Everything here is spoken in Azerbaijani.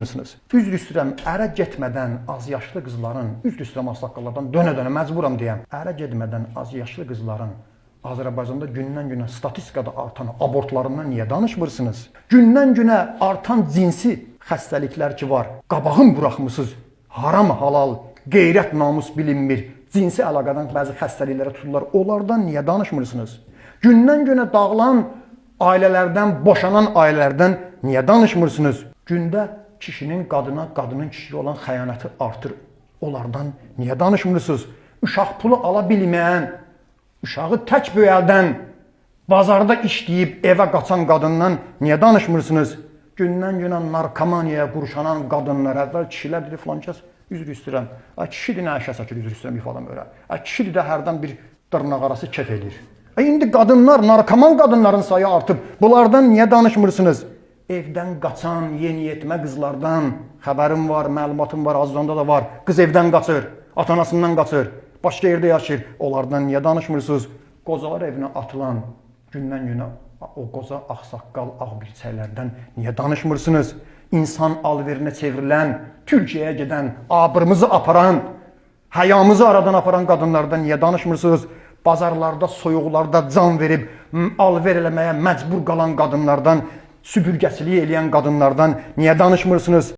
danışmırsınız? Üzr istəyirəm, ərə getmədən az yaşlı qızların, üzr istəyirəm ağsaqqallardan dönə-dönə məcburam deyəm. Ərə getmədən az yaşlı qızların Azərbaycanda gündən-günə statistikada artan abortlarından niyə danışmırsınız? Gündən-günə artan cinsi xəstəliklər ki var, qabağın buraxmısınız. Haram halal, qeyrət namus bilinmir. Cinsi əlaqədən bəzi xəstəliklərə tuturlar. Onlardan niyə danışmırsınız? Gündən-günə dağılan ailələrdən, boşanan ailələrdən niyə danışmırsınız? Gündə kişinin qadına, qadının kişiyə olan xəyanəti artır. Onlardan niyə danışmırsınız? Uşaq pulu ala bilməyən, uşağı tək böyəldən, bazarda işləyib evə qaçan qadından niyə danışmırsınız? Gündən-günə narkomaniyaya qurşanan qadınlar, əvvəl kişilər dedi filan kəs, üzr istəyirəm. Ay kişidir nə əşya çəkir, üzr istəyirəm ifadəm öyrə. Ay kişidir də hərdən bir dırnaq arası kef eləyir. Ay indi qadınlar, narkoman qadınların sayı artıb. Bunlardan niyə danışmırsınız? Evdən qaçan yeniyetmə qızlardan xəbərim var, məlumatım var, Azuzanda da var. Qız evdən qaçır, ata-anasından qaçır, başqa yerdə yaşayır. Onlardan niyə danışmırsınız? Qocalar evinə atılan gündən-günə o qoca ağsaqqal, ağ birçəklərdən niyə danışmırsınız? İnsan alverinə çevrilən, Türkiyəyə gedən, abrımızı aparan, həyamızı aradan aparan qadınlardan niyə danışmırsınız? Bazarlarda, soyuqlarda can verib alver eləməyə məcbur qalan qadınlardan, süpürgəçilik eləyən qadınlardan niyə danışmırsınız?